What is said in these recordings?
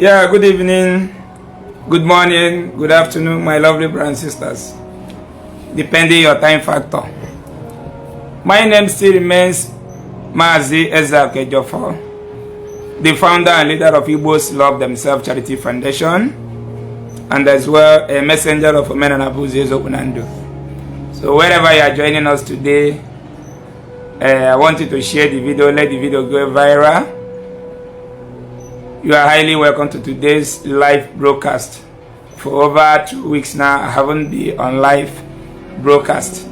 Yeah, good evening, good morning, good afternoon, my lovely brothers and sisters, depending your time factor. My name still remains Mazi Ezak Ejiofor, the founder and leader of Igbos Love Themselves Charity Foundation, and as well a messenger of Omenana Buzi Unando. So wherever you are joining us today, I want you to share the video, let the video go viral. You are highly welcome to today's live broadcast. For over 2 weeks now, I haven't been on live broadcast.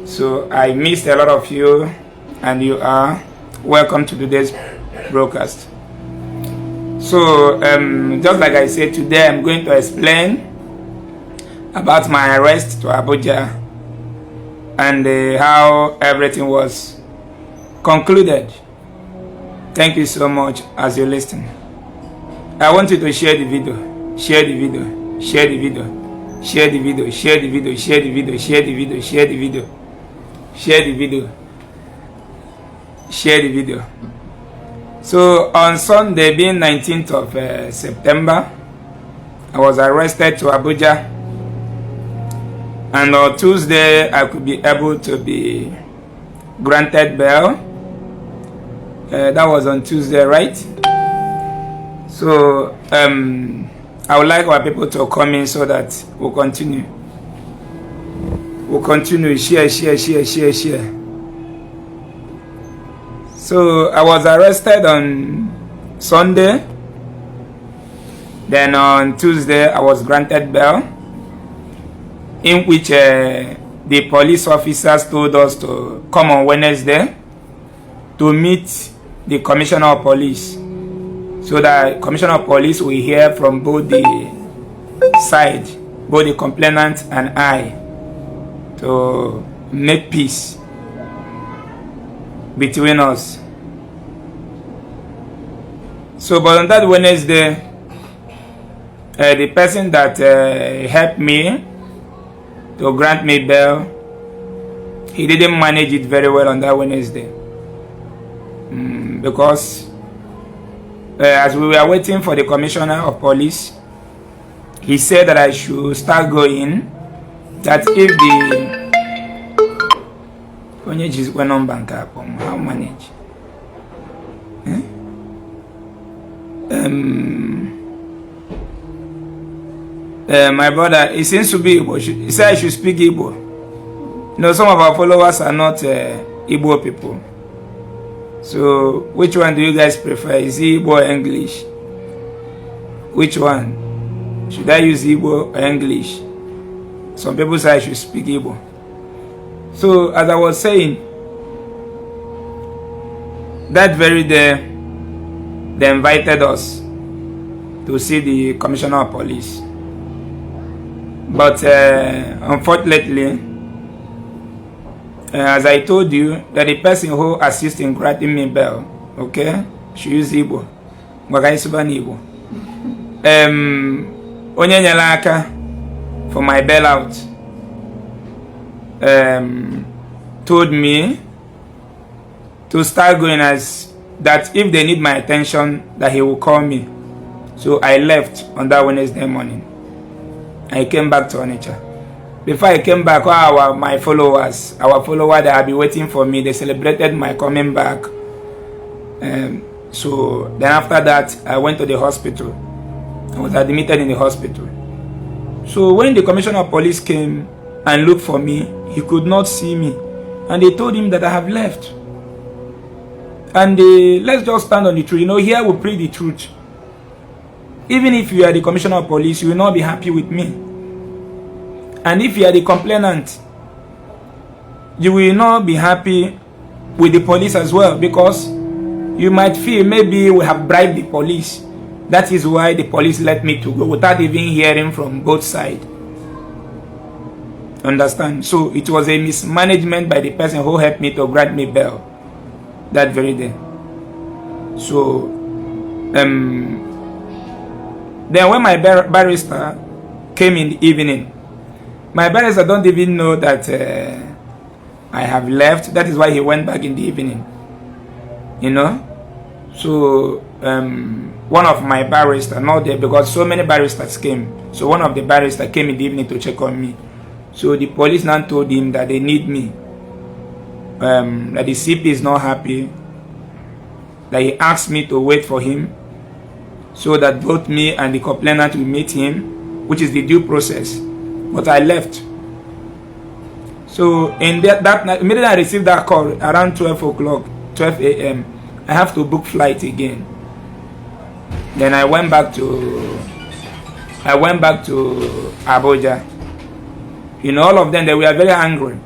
So I missed a lot of you, and you are welcome to today's broadcast. So, just like I said, today I'm going to explain about my arrest to Abuja and how everything was concluded. Thank you so much as you listen. I want you to share the video, share the video, share the video, share the video, share the video, share the video, share the video, share the video, share the video, share the video. So on Sunday, being 19th of September, I was arrested to Abuja. And on Tuesday, I could be able to be granted bail. That was on Tuesday, right? So I would like our people to come in so that we'll continue. We'll continue. Share, share, share, share, share. So I was arrested on Sunday. Then on Tuesday, I was granted bail, in which the police officers told us to come on Wednesday to meet the commissioner of police so that commissioner of police will hear from both the side, both the complainant and I, to make peace between us. So, but on that Wednesday, the person that helped me to grant me bail, he didn't manage it very well on that Wednesday. Because as we were waiting for the commissioner of police, he said that I should start going, that if the onye jizikwa nọmba nke akpọ m, how manage? Eh? My brother, he seems to be Igbo. He said I should speak Igbo. Some of our followers are not Igbo people. So, which one do you guys prefer? Is it Igbo or English? Which one? Should I use Igbo or English? Some people say I should speak Igbo. So, as I was saying, that very day, they invited us to see the commissioner of police. But unfortunately, as I told you, that the person who assists in granting me bail, okay, should use Igbo. Ngwa ka anyị sụba n'Igbo. Onye nyere aka for my bailout told me to start going, as that if they need my attention, that he will call me. So I left on that Wednesday morning. I came back to Onitsha. Before I came back, all our my followers, our follower that have been waiting for me, they celebrated my coming back. So then after that, I went to the hospital. I was admitted in the hospital. So when the commissioner of police came and looked for me, he could not see me. And they told him that I have left. And let's just stand on the truth. Here we preach the truth. Even if you are the commissioner of police, you will not be happy with me. And if you are the complainant, you will not be happy with the police as well, because you might feel maybe we have bribed the police. That is why the police let me to go without even hearing from both sides. Understand? So it was a mismanagement by the person who helped me to grant me bail that very day. So then when my barrister came in the evening, my barrister don't even know that I have left. That is why he went back in the evening. So one of my barrister, not there because so many barristers came. So one of the barrister came in the evening to check on me. So the police now told him that they need me. That the CP is not happy. That he asked me to wait for him so that both me and the complainant will meet him, which is the due process. But I left. So in that night, immediately I received that call around 12 o'clock, 12 a.m. I have to book flight again. Then I went back to Abuja. All of them, they were very angry,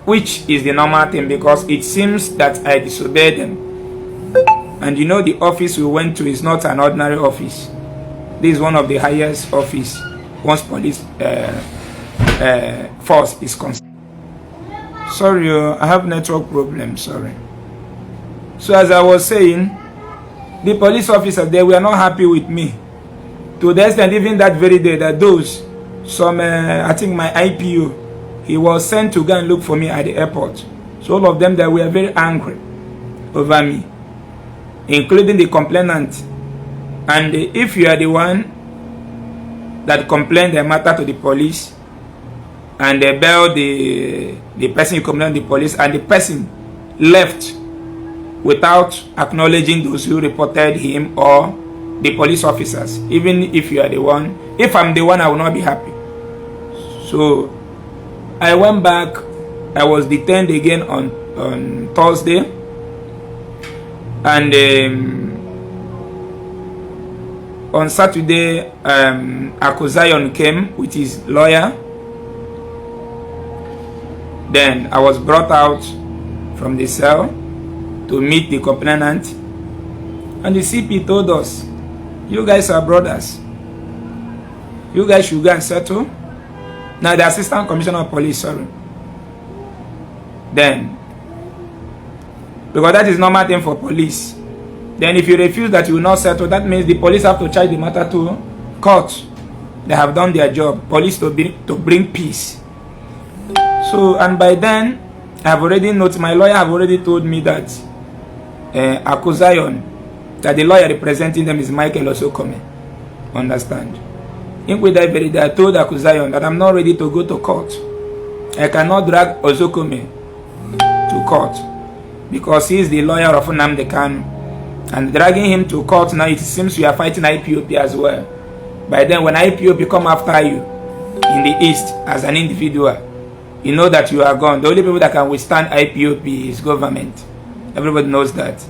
which is the normal thing because it seems that I disobeyed them. And the office we went to is not an ordinary office. This is one of the highest office once police force is concerned. Sorry, I have network problem. Sorry. So as I was saying, the police officers, they were not happy with me. To the extent, even that very day, that those some I think my IPO, he was sent to go and look for me at the airport. So all of them, they were very angry over me, including the complainant. And if you are the one that complained the matter to the police, and they bail the person you complained the police, and the person left without acknowledging those who reported him or the police officers, even if you are the one, if I'm the one, I will not be happy. So I went back. I was detained again on Thursday, and on Saturday, Akuzayon came with his lawyer. Then I was brought out from the cell to meet the complainant, and the CP told us, "You guys are brothers. You guys should go and settle." Now the assistant commissioner of police, sorry. Then, because that is normal thing for police. Then if you refuse that you will not settle, that means the police have to charge the matter to court. They have done their job. Police to bring peace. So, and by then, I have already noted, my lawyer have already told me that Akuzayon, that the lawyer representing them is Michael Osokome. Understand? In with that very day, I told Akuzayon that I'm not ready to go to court. I cannot drag Osokome to court because he is the lawyer of Nnamdi Kanu. And dragging him to court now, it seems we are fighting IPOB as well. By then, when IPOB come after you in the East as an individual, you know that you are gone. The only people that can withstand IPOB is government. Everybody knows that.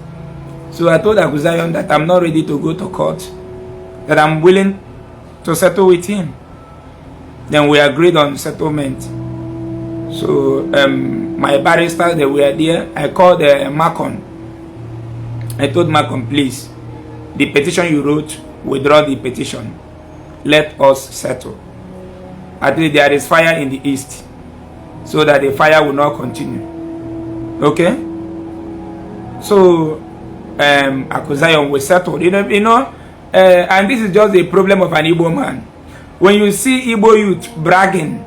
So I told Akuzayon that I'm not ready to go to court, that I'm willing to settle with him. Then we agreed on settlement. So my barrister, they were there. I called Macon. I told Macon, "Please, the petition you wrote, withdraw the petition. Let us settle. At least there is fire in the East, so that the fire will not continue." Okay? So Akuzayon was settled. And this is just a problem of an Igbo man. When you see Igbo youth bragging,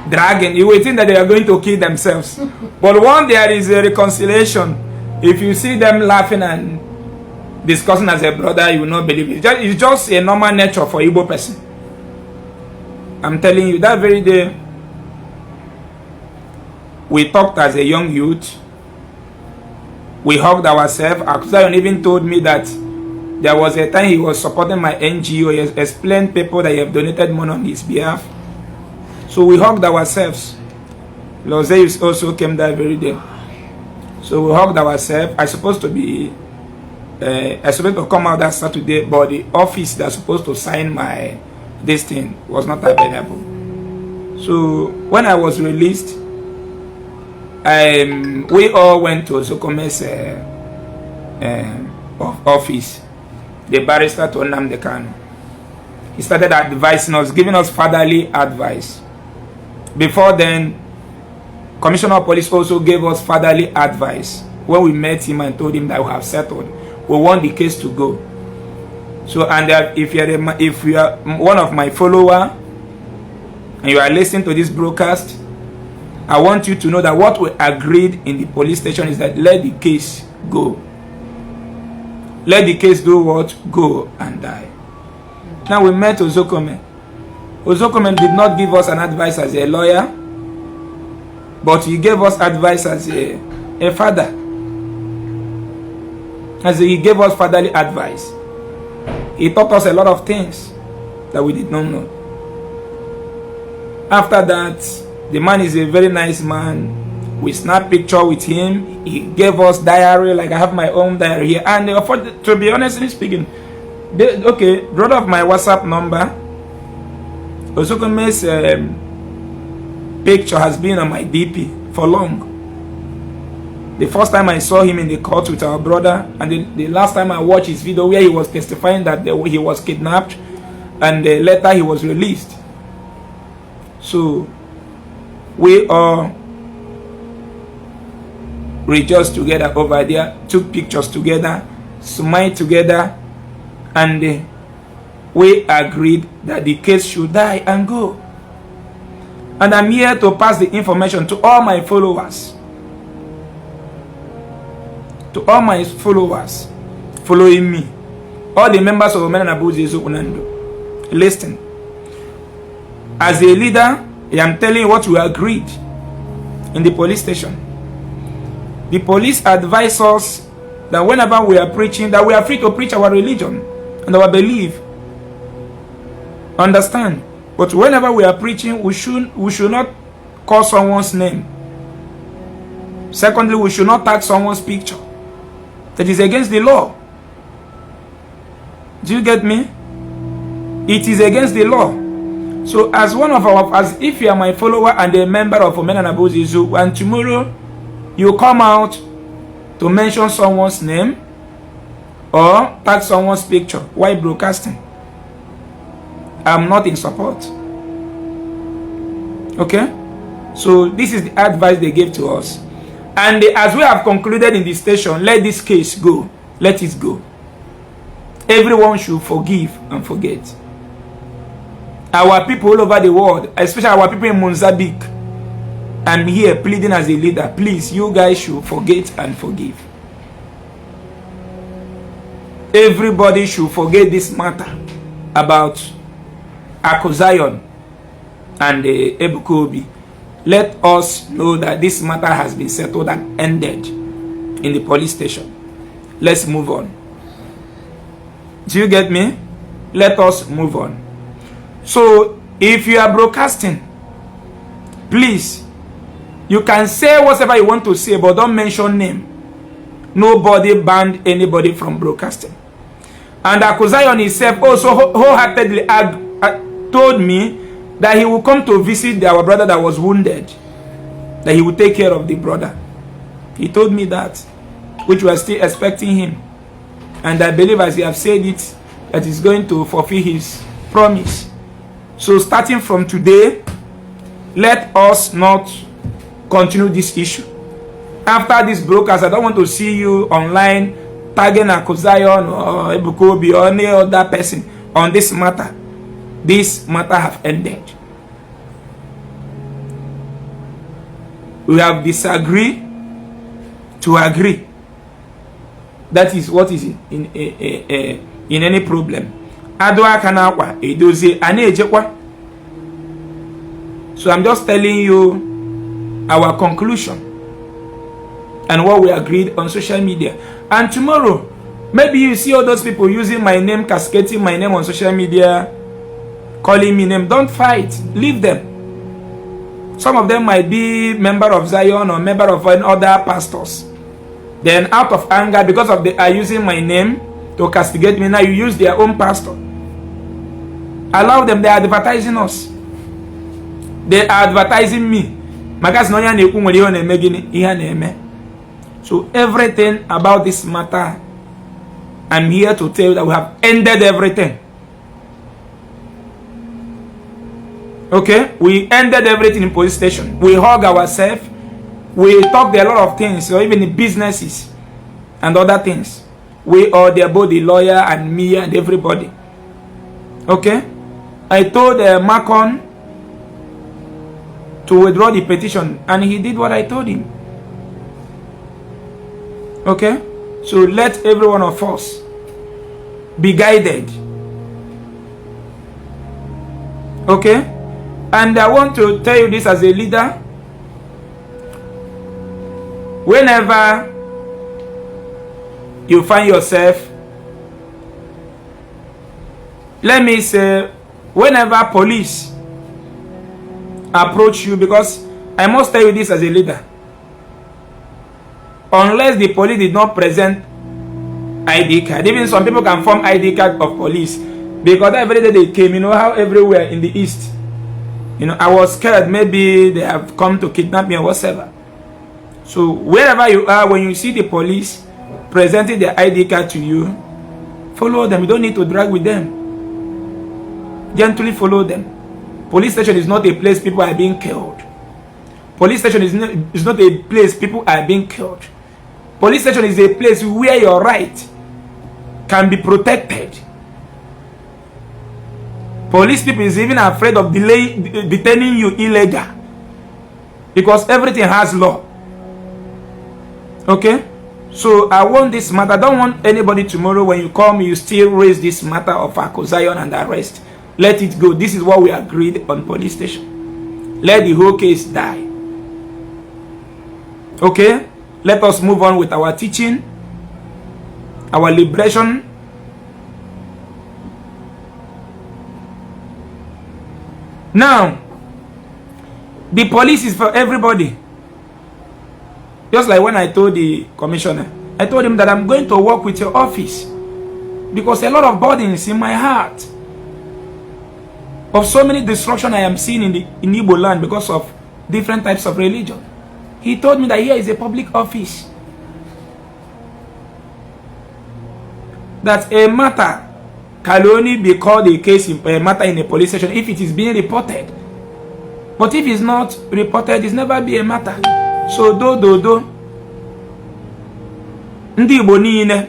dragging, you will think that they are going to kill themselves. But when there is a reconciliation, if you see them laughing and discussing as a brother, you will not believe it. It's just a normal nature for Igbo person. I'm telling you, that very day, we talked as a young youth. We hugged ourselves. Akuzayon even told me that there was a time he was supporting my NGO. He explained people that he have donated money on his behalf. So we hugged ourselves. Lozeus also came that very day. So we hugged ourselves. I supposed to come out that Saturday, but the office that's supposed to sign my this thing was not available. So when I was released, we all went to Ozokome's office, the barrister to Nnamdi Kanu. He started advising us, giving us fatherly advice. Before then, Commissioner of Police also gave us fatherly advice when we met him and told him that we have settled. We want the case to go. So, and if you are one of my follower and you are listening to this broadcast, I want you to know that what we agreed in the police station is that let the case go. Let the case do what? Go and die. Now we met Ozekome. Ozekome did not give us an advice as a lawyer, but he gave us advice as a father. As he gave us fatherly advice. He taught us a lot of things that we did not know. After that, the man is a very nice man. We snapped picture with him. He gave us diary, like I have my own diary here. And to be honestly speaking, okay, brother of my WhatsApp number, Ozokome's picture has been on my DP for long. The first time I saw him in the court with our brother, and the last time I watched his video where he was testifying that he was kidnapped, and later he was released. So we all rejoiced together over there, took pictures together, smiled together, and we agreed that the case should die and go. And I'm here to pass the information to all my followers. To all my followers following me, all the members of Omenana Buzi Unando. Listen. As a leader, I am telling you what we agreed in the police station. The police advise us that whenever we are preaching, that we are free to preach our religion and our belief. Understand? But whenever we are preaching, we should not call someone's name. Secondly, we should not tag someone's picture. That is against the law. Do you get me? It is against the law. So as one of our, as if you are my follower and a member of Omenana Bozizu, and tomorrow you come out to mention someone's name or tag someone's picture while broadcasting, I'm not in support. Okay? So this is the advice they gave to us. And as we have concluded in the station, let this case go. Let it go. Everyone should forgive and forget. Our people all over the world, especially our people in Mozambique, I'm here pleading as a leader. Please, you guys should forget and forgive. Everybody should forget this matter about Aku Zion and Ebuka Obi. Let us know that this matter has been settled and ended in the police station. Let's move on. Do you get me? Let us move on. So, if you are broadcasting, please, you can say whatever you want to say, but don't mention name. Nobody banned anybody from broadcasting. And Aku Zion himself also wholeheartedly told me that he will come to visit our brother that was wounded, that he will take care of the brother. He told me that, which we are still expecting him. And I believe, as he have said it, that he's going to fulfill his promise. So starting from today, let us not continue this issue. After this broadcast, I don't want to see you online tagging Aku Zion or Ebuka Obi or any other person on this matter. This matter have ended. We have disagreed to agree. That is what is in any problem. Adụ aka n'akwa edozie a na-ejekwa. So I'm just telling you our conclusion and what we agreed on social media. And tomorrow, maybe you see all those people using my name, cascading my name on social media, calling me name. Don't fight. Leave them. Some of them might be member of Zion or member of other pastors. Then out of anger, because of they are using my name to castigate me, now you use their own pastor. Allow them. They are advertising us. They are advertising me. Maka sị na onye a na-ekwu nwere ihe ọ na-eme, gịnị ihe a na-eme. So everything about this matter, I'm here to tell you that we have ended everything. Okay, we ended everything in police station. We hug ourselves. We talked a lot of things, so even in businesses and other things. We all there, both the lawyer and me and everybody. Okay, I told Macon to withdraw the petition, and he did what I told him. Okay? So let every one of us be guided. Okay? And I want to tell you this as a leader. Whenever you find yourself, let me say, whenever police approach you, because I must tell you this as a leader, unless the police did not present ID card, even some people can form ID card of police, because that very day they came, you know how everywhere in the east, I was scared maybe they have come to kidnap me or whatever. So wherever you are, when you see the police presenting their ID card to you, follow them. You don't need to drag with them. Gently follow them. Police station is not a place people are being killed. Police station is not a place people are being killed. Police station is a place where your right can be protected. Police people is even afraid of delay, detaining you illegal, because everything has law. Okay? So I want this matter. I don't want anybody tomorrow when you call me, you still raise this matter of Aku Zion and arrest. Let it go. This is what we agreed on police station. Let the whole case die. Okay? Let us move on with our teaching, our liberation. Now, the police is for everybody. Just like when I told the commissioner, I told him that I'm going to work with your office because a lot of burdens in my heart of so many destruction I am seeing in Igbo land because of different types of religion. He told me that here is a public office. That a matter can only be called a case in a matter in a police station if it is being reported. But if it's not reported, it's never be a matter. So do do do. Ndị Igbo niile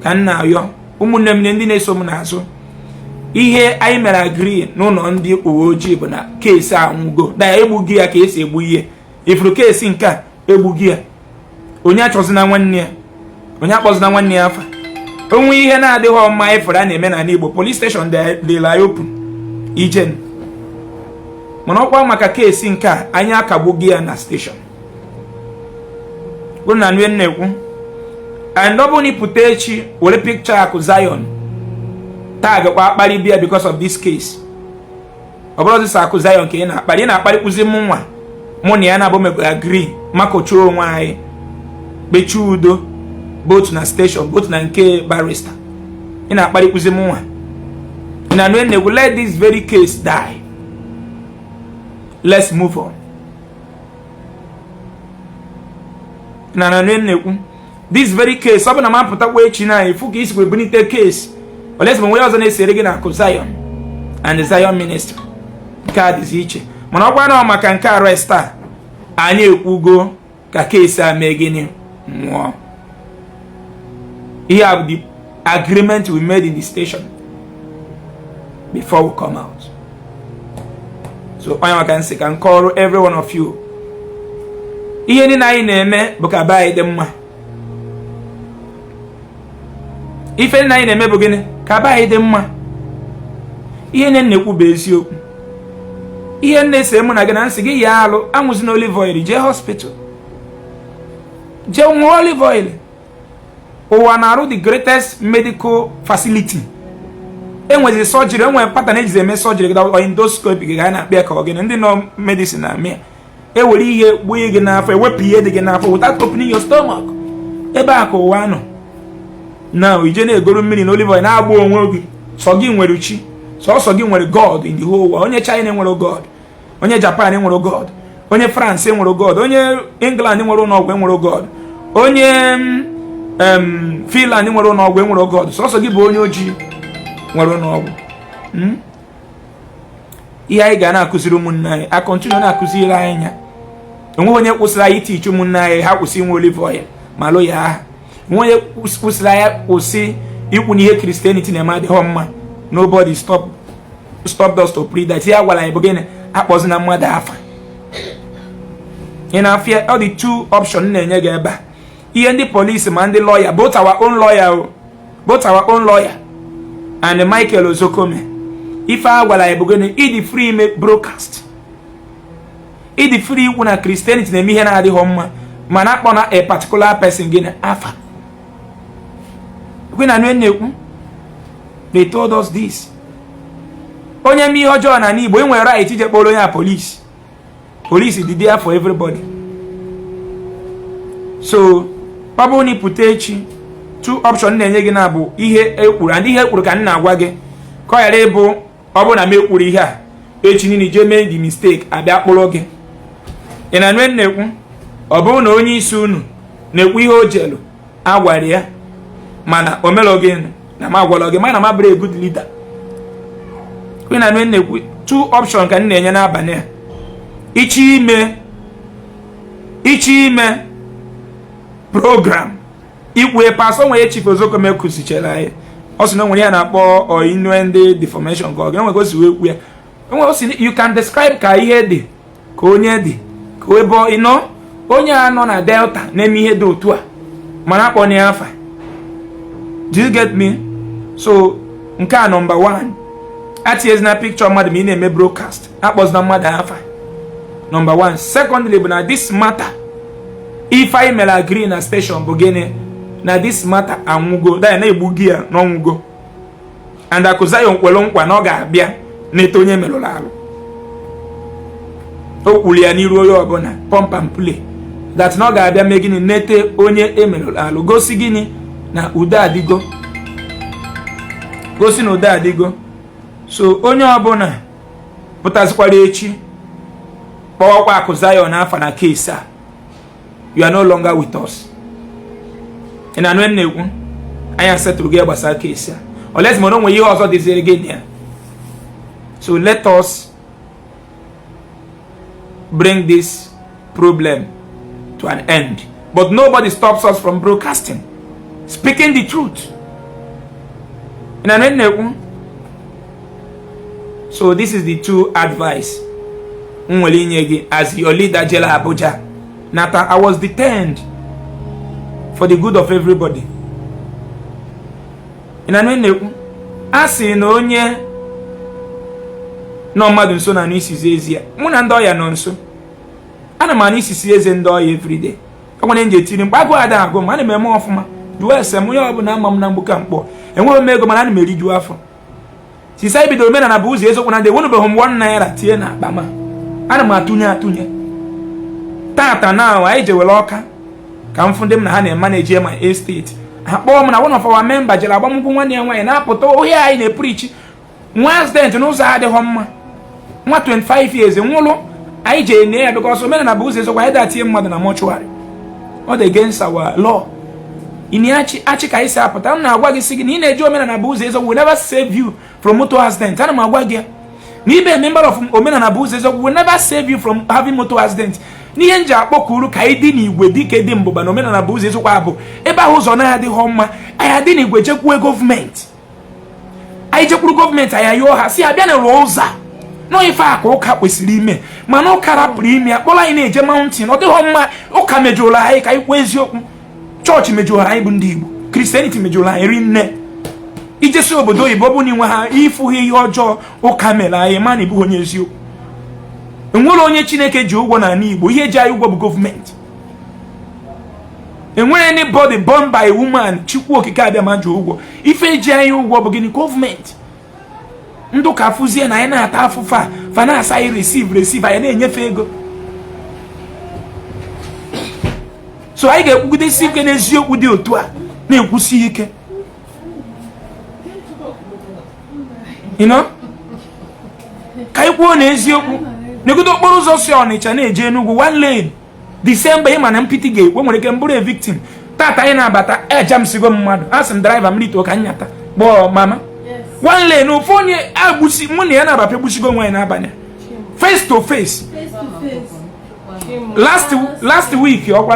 ka m na-ayọ, ụmụnne m ndị na-eso m n'azụ, ihe anyị mere agree n'ụlọ ndị uwe ojii bụ na case anwụgo na egbughị ya ka esi egbu ihe ifuru case nke a egbughị ya. Onye achọzina nwanne ya, onye akpọzina nwanne ya afa onwe ihe na-adịghị mma ifuru a na-eme n'ala Igbo. Police station dịla open ijen, mana ọkwa maka case nke a anyị akagbughị ya na station bụrụ na nwe na-ekwu. And ọ bụrụ na ịpụta echi were picture Akụ Zion tag kwa akparị bịa because of this case, ọ bụrụ ọzọ Akụ Zion ka ị na-akparị, ị na-akparịkwụzi mụ nwa mụ na ya na-abụ mekwa agree makochuo onwe anyị kpechie udo, both na station, both na nke barrister. Ị na-akparịkwụzi mụ nwa na nwe na-ekwu. Let this very case die, let's move on. Na nwe na-ekwu this very case, ọ bụ na m apụtakwa echi na ifu ka isikwa ebunite case olesi ma onye ọzọ na-esere gị na Akụ Zion and the Zion ministry, nke a dịzi iche. Mana ọkwa na maka nke arrest a anyị ekwugo ka case a mee gịnị nwụọ. Ihe a bụ the agreement we made in the station before we come out. So onye maka nsị ka m kọrọ every one of you, ihe niile anyị na-eme bụ ka be anyị dị mma. Ife niile anyị na-eme bụ gịnị? Ka be anyị dị mma. Ihe nne na-ekwu bụ eziokwu. Ihe nne ese mụ na gị na nsị gị ya alụ anwụzi na olive oil, jee hospital jee ṅụọ olive oil. Ụwa na-arụ the greatest medical facility. Enwezi surgery, enwere pattern ejizi eme surgery gị, endoscopy gị ga na-akpịa ka ọ gịnị ndị nọ medicine na-eme ya. Ewere ihe gbuo gị n'afọ, ewepụ ihe dị gị n'afọ without opening your stomach. Ebe a ka ụwa nọ na ije na-egoro mmiri na olive oil na-agba onwe gị. Sọ gị nwere chi, sọsọ gị nwere God in the whole world. Onye China nwere God, onye Japan nwere God, onye France nwere God, onye England nwere ụlọọgwụ nwere God, onye Finland nwere ụlọọgwụ nwere God. Sọsọ gị bụ onye ojii nwere ụlọọgwụ. Ihe anyị ga na-akụziri ụmụnne anyị, a continue na-akụziri anyị ya. Onweghị onye kwụsịrị anyị itichi ụmụnne anyị ha kwụsị inwe olive oil ma lụ ya aha. Onwe onye kwụsịrị anyị kwụsị ikwu na ihe Christianity na-eme adịghị mma. Nobody stopped us to preach that. Ihe a gwara anyị bụ gịnị? Akpọzina mmadụ afa. Ị na-afịa ọ dị two option na-enye gị ebe a. Ihe ndị polisi ma ndị lawyer, both our own lawyer o, both our own lawyer and Michael Ozokome, ife a gwara ya bụ gịnị? Ịdị free ime broadcast, ịdị free ikwu na Christianity na-eme ihe na-adịghị mma, mana akpọ na a particular person gịnị? Afa. Kwe na na-ekwu, they told us this: onye eme ihe ọjọọ na Igbo, ị nwere right ije kpọrọ onye a police. Police dị there for everybody. So ọ bụrụ na ị pụta echi, two option na-enye gị na bụ ihe ekwuru and ihe ekwuru ka m na-agwa gị, ka ọ ghara ịbụ ọ bụrụ na m ekwuru ihe a echi niile jee mee the mistake, abịa kpụrụ gị. Ị na-anụ na-ekwu, ọ bụrụ na onye isi unu na-ekwu ihe o jelu agwara ya, mana o mere gị na m agwara gị, mana m abụrụ a good leader. Ị na-anụ na-ekwu, two option ka m na-enye n'abalị a. Ichi ime program ikwu pastor nwere Chief Ozokome kụzichere anyị, ọ sị na o nwere ya na-akpọ oinue ndị deformation, ka ọ ga enwe ka o si wee kwu ya. Enwe o si you can describe ka ihe dị, ka onye dị, ka ebe ị nọ, onye a nọ na Delta na-eme ihe dị otu a, mana akpọ na ya afa. Do you get me? So nke a, number one, atinyezina picture mmadụ ma ị na-eme broadcast, akpọzina mmadụ afa, number one. Secondly bụ na this matter, ife anyị mere agree na station bụ gịnị? Na this matter anwụgo daya na-egbu gị ya n'ọnwụgo, and Akụzayon kwere nkwa na ọ ga-abịa na-eto onye merụrụ arụ. O kwuru ya n'iru onye ọbụla, pump and play, that na ọ ga-abịa mee gịnị? Nete onye emerụrụ arụ, gosi gịnị? Na udo adịgo, gosi na udo adịgo. So onye ọbụla pụtazikwara echi kpọwakwa Akụzayon afa na case a, you are no longer with us. Ị na-anụ na-ekwu, anyị asetụrụ gị gbasara case a, unless ma o nwere ihe ọzọ dịziri gị na ya. So let us bring this problem to an end, but nobody stops us from broadcasting, speaking the truth. Ị na-anụ na-ekwu, so this is the two advice m nwere inye gị as your leader jere Abuja nata. I was detained for the good of everybody. Ị na-anụ na-ekwu, a sị na onye nọ mmadụ nso na anụ isisi ezi ya. Mụ na ndị ọya nọ nso, ana m anụ isisi eze ndị ọya everyday. Ọ nwere nji etiri mkpa, agụụ ada agụ m, ana m eme ọfụma. Jụọ ese m, onye ọbụla ama m na mgbuka mkpọ. Enweghị m ego, mana ana m eriju afọ. Sisa ibido omenala bụ ụzọ eziokwu na ndị enwenubeghị m ₦1 tinye na akpa ma ana m atụnye atụnye. Tata na anyị jewere Ọka ka m fụ ndị m na ha na-ema na-eje my estate. Ha kpọọ m na one of our member jere agbamnkwụ nwanne ya nwaanyị, na-apụta ohi anyị na-epreach nwa accident n'ụzọ adịghị mma, nwa 25 years nwụrụ. Anyị jere nie ya because omenala bụ ụzọ eziokwu, anyị datinye mmadụ na mortuary, ọ dị against our law. Ini achị achị ka anyị si apụta. M na-agwa gị, sị gị na ị na-eji omenala bụ ụzọ eziokwu will never save you from motor accident. Ana m agwa gị na ibe member of omenala bụ ụzọ eziokwu will never save you from having motor accident. N'ihe nji akpọkuru ka anyị dị n'igwe dike dị mbụba na omenala bụ ụzọ eziokwu abụ ebe ahụ ụzọ na-adịghị mma, anyị adị n'igwe jekwuo gọọmenti. Anyị jekwuru gọọmenti, anyị ayọọ ha si abịa na rụọ ụzọ a nọ. Ife a ka ụka kwesịrị ime, mana ụka rapụrụ ime ya, kpọrọ anyị na-eje mountain. Ọ dịghọ mma. Ụka mejọrọ anyị, ka anyị kwuo eziokwu. Chọọchị mejọrọ anyị bụ ndị Igbo, Christianity mejọrọ anyị rinne. Ijesi obodo oyibo bụ na inwe ha ịfụghị ihe ọjọọ ụka mere anyị, ma na ịbụghị onye eziokwu. Enwere onye Chineke ji ụgwọ n'ala Igbo? Ihe ji anyị ụgwọ bụ gọọmenti. Enwere anybody born by a woman Chukwu Okike abịa ma ji ụgwọ? Ife ji anyị ụgwọ bụ gịnị? Gọọmenti. Ndụ ka afụzie na anyị na-ata afụfa a fa na-asa anyị receive, receive, anyị na-enyefe ego. So anyị ga-ekwugidesi ike n'eziokwu dị otu a, na-ekwusi ike, ka anyị kwuo na eziokwu. Negodo okporo ụzọ si Ọnịcha na-eje Enugu, one lane. Disemba ịma na mpịtị ga-ekwe, nwere ike mbụrụ a victim. Tata anyị na-abata, ejamsigo mmadụ, a sị m driver m rituo ka nyata kpọọ mama. One lane, ofu onye agbusi mụ na ya na-abapịa gbusigo onwe ya n'abalị, face to face. Last week ọkwa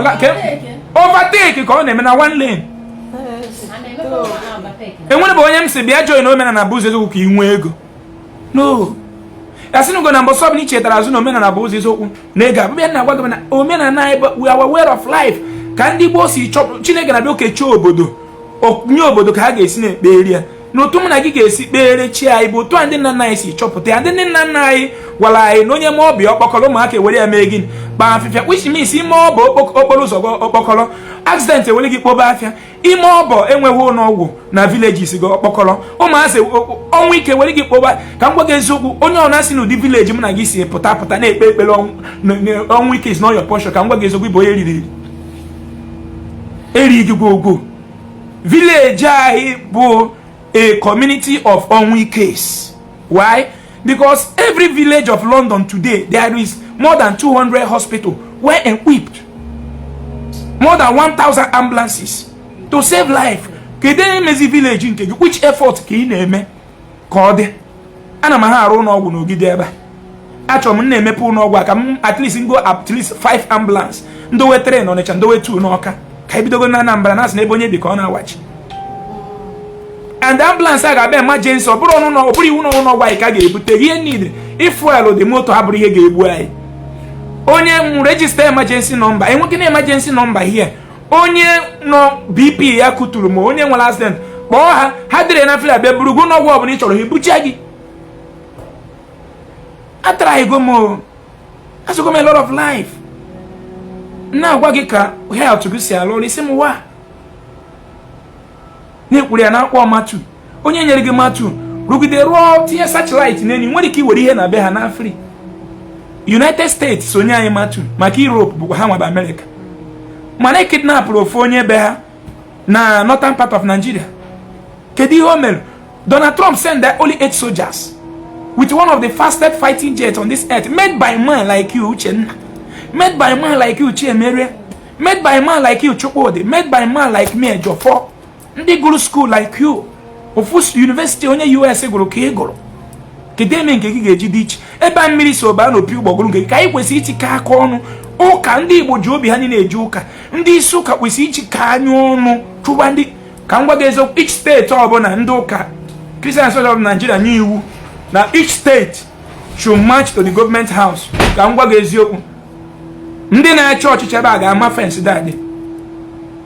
overtake ka ọ na-eme na one lane. Enwere bụ onye m si bịa join omenala bụ ụzọ eziokwu ka ị nwee ego. No, Ya sị ngo na mbọsọ ọbụla ichetara azụ na omenala bụ ụzọ eziokwu na ego abụbịa na-agwa gị na omenala anyị bụ our way of life, ka ndị gboo si chọpụ. Chineke na-abịa okechi obodo, nye obodo ka ha ga-esi na-ekpe eri ya, na otu mụ na gị ga-esi kpere chi anyị bụ otu a ndị nna nna anyị si chọpụta ya. Ndị nna nna anyị gwara anyị na onye ma ọbịa ọkpọkọrọ, ụmụaka ewere ya mee gịnị? Kpaa afịfịa, which means ime ọbụ okporo ụzọ gị okpokọrọ, accident ewere gị kpobe afịa. Ime ọbọ enweghị ụlọ ọgwụ na villages gị okpokọrọ, ụmụazị ọnwụ ike were gị kpoba. Ka m gwa gị eziokwu, onye ọ na-asị n'ụdị village mụ na gị si pụta pụta na-ekpe ekpere ọnwụ ike is not your portion, ka m gwa gị eziokwu, ịbụ onye riri eri eri gị gwogwo. Village anyị bụ a community of ọnwụ case. Why? Because every village of London today, there is more than 200 hospital well equipped, more than 1000 ambulances to save life. Kedu emezi village nke gị? Which effort ka ị na-eme ka ọ dị? Ana m ha arụ ụlọ ọgwụ n'Ogide ebe a. Achọrọ m na-emepe ụlọ ọgwụ a ka m at least go at least 5 ambulance, ndowe 3 n'Ọnịcha, ndowe 2 n'Ọka, ka ebidogo na Anambra na asị na ebe onye bi ka ọ na-awachi. And ambulance a ga-abịa emergency, ọ bụrụ ọnụ, ọ bụrụ iwu na ụlọ ọgwụ anyị ka a ga-ebute ihe niile. Ifuel dị moto abụrụ ihe ga-egbu anyị. Onye m register emergency number, enweghị na emergency number here. Onye nọ BP ya kuturu, ma onye nwere accident, kpọọ ha, ha dịrị na fila bịa buru gị n'ọgwụ ọbụla ị chọrọ, ha ebucha gị. Atara m o, azụgo m a lot of life. Na-agwa gị ka health gị si alụ ọrụ, isi m wa na-ekwuru ya na-akpọ matu. Onye nyere gị matu rugide rụọ, tinye searchlight n'enyi, nwere ike iwere ihe na be ha na free. United States onye anyị matu maka Europe bụkwa ha nwaba America, mana ekidnapụrụ ofu onye be ha na northern part of Nigeria. Kedu ihe o mere? Donald Trump send only eight soldiers with one of the fastest fighting jets on this earth, made by man like you, Uchenna, made by man like you, Chiemerie, made by man like you, Chukwudi, made by man like me, Ejiofor, ndị gụrụ school like you, ofu university onye US gụrụ ka ị gụrụ. Kedu eme nke gị ga-eji dị iche ebe a mmiri so baa n'opi ụgbọgụrụ nke gị? Ka anyị kwesịrị itikọ aka ọnụ. Ụka ndị Igbo ji obi ha niile eje ụka. Ndị isi ụka kwesịrị ijikọ anya ọnụ chụgba ndị. Ka m gwa gị eziokwu, each state ọbụla, ndị ụka Christian Association of Nigeria nye iwu na each state should march to the government house. Ka m gwa gị eziokwu, ndị na-achị ọchịchị ebe a ga-ama fence daddy.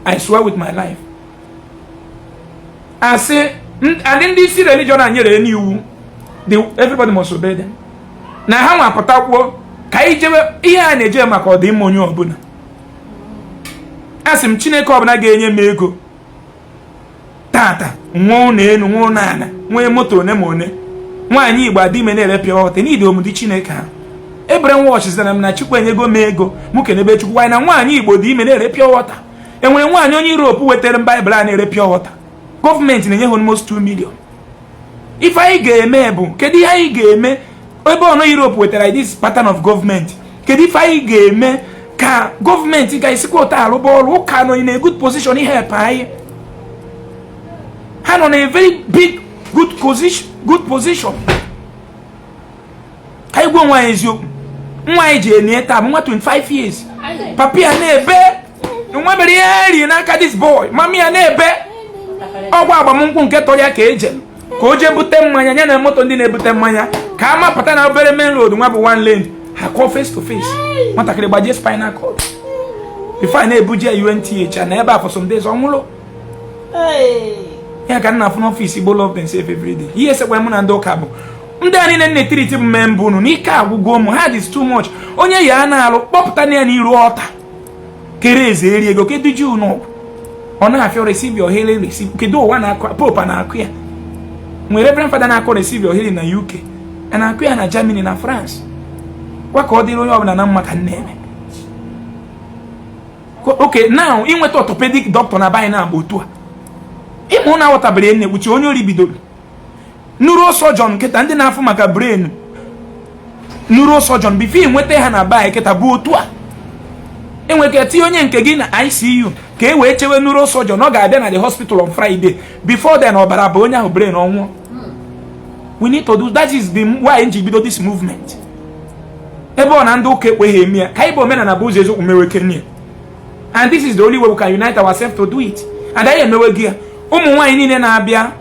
I swear with my life. Asị and ndị isi religion a nyere n'iwu, everybody must obey them. Na ha nwa pụtakwuo ka anyị jewe ihe a na-eje maka ọdịmma onye ọbụla. Asị m, Chineke ọbụla ga-enye m ego tata, nwee ụlọ elu, nwee ụlọ ala, nwee moto one ma one, nwaanyị Igbo adị ime na-ere pure water n'ide omudi Chineke ha ebere nwọchị zara m na Chukwu enyego m ego mụ kenebe Chukwu nwaanyị na nwaanyị Igbo dị ime na-ere pure water. Enwere nwaanyị onye Europe wetara m Baịbụl a na-ere pure water, gọọmenti na-enye ha almost 2 million. Ife anyị ga-eme bụ, kedu ihe anyị ga-eme ebe ọnụ Europe wetara this pattern of government? Kedu ife anyị ga-eme ka gọọmenti ga-esikwa ụta arụba ọrụ? Ụka nọ in a good position help anyị. Ha nọ na a very big good position, good position. Ka anyị gwa onwe anyị eziokwu, nwa anyị ji enie taa bụ nwa 25 years. Papa ya na-ebe nwa mere ihe eri n'aka this boy, mami ya na-ebe ọgwụ agbamnkwụ nke tọrọ ya ka eje ka o jee bute mmanya ya na moto ndị na-ebute mmanya ka a mapụta na obere main road nwa bụ one lane, ha kụọ face to face, nwatakịrị gbajie spinal cord before na-ebuje ya UNTH na ebe a for some days, ọ nwụrụ. Ya ka m na-afụ n'ọfịs Igbo Love Themselves every day. Ihe esekwa mụ na ndị ụka bụ ndị a niile na-etiriti bụ mee mbụ unu n'ike agwụgo m ha is too much. Onye ya na-alụ kpọpụta ya n'iru ọta kere eze eri ego kedu ji n'ọgwụ ọ na-afịa "Receive your healing, receive." Kedu ụwa na-akụ pope na-akụ ya? Nwere reverend father na-akụ "Receive your healing" na UK, a na-akụ ya na Germany na France. Kwa ka ọ dịrị onye ọbụla na mma ka m na-eme. Okay, now inweta orthopedic doctor na be na agba otu a ịmụ na aghọtabere ya na-ekpuchi onye ori bidoro neurosurgeon nkịta, ndị na-afụ maka brain, neurosurgeon, before nweta ha na be kịta bụ otu a enwere tinye onye nke gị na ICU ka e wee chewe neurosurgeon. Ọ ga-abịa na the hospital on Friday. Before then, ọbara bụ onye ahụ brain ọnwụọ. We need to do that. Is the why nji bido this movement. Ebe ọ na ndị ụka ekweghị eme ya, ka anyị bụ omenala bụ ụzọ eziokwu mewe kenya, and this is the only way we can unite ourselves to do it. And anyị emewe gị ya. Ụmụ nwaanyị niile na-abịa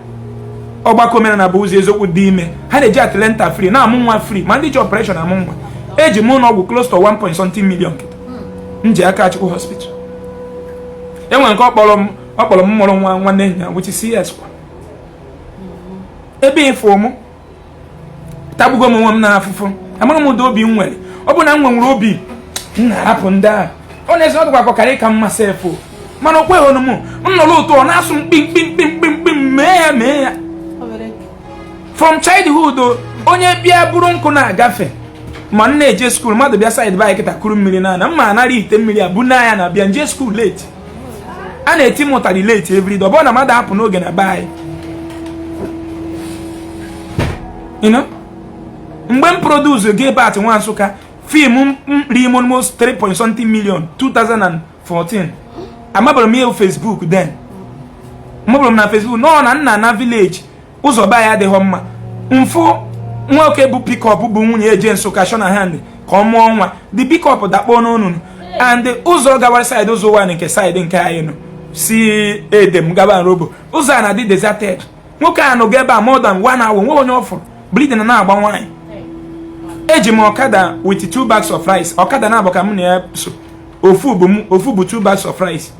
Ọgbakọ Omenala bụ Ụzọ Eziokwu dị ime. Ha na-eji Atlanta free na-amụ nwa free, ma ndị ji operation amụ nwa. Eji m ụlọ ọgwụ close to 1 point something million kịta m ji aka Chukwu hospital. Enwere nke ọkpọrọ m, ọ kpọrọ m mụrụ nwa nwanne ya, which is CS kwa. Ebe ịfụ mụ tagbugo m onwe m n'afụfụ, amara m ụdị obi m nwere. Ọ bụ na m nwenwere obi m na-arapụ ndị ahụ, ọ na-eze ọ dịkwa ka ịka mma sef, mana o kweghị m. M nọrọ ụtọ, ọ na-asụ mkpi mkpi mkpi mkpi mkpi, mee ya, mee ya. From childhood, onye bịa bụrụ nkụ na-agafe ma m na-eje school, mmadụ bịa side by kịta kuru mmiri na mma anara ite mmiri a bu na ya na bịa nje school late. A na-eti m ụtarị late every day. Ọ bụrụ na mmadụ apụ n'oge na be anyị, mgbe m produce Gilbert Nwa Nsụka film m ri m almost 3 point something million 2014, amabara m ihe Facebook then, mabara m na Facebook nọ na nna na village, ụzọ be anyị adịghị mma. Mfụ nwoke bụ pickup bụ nwunye eje Nsụka shona hand ka ọ mụọ nwa, the pickup dakpọ n'onunu and ụzọ gawara side ụzọ ụwa nke side nke anyị nọ si Edem gaba Nrobo, ụzọ a na-adị deserted. Nwoke a nọgo ebe a more than one hour, nwe onye ọ fụrụ, bleeding na-agba nwaanyị. Eji m ọkada with two bags of rice, ọkada na-abụ ka m na ya so, ofu bụ m, ofu bụ two bags of rice.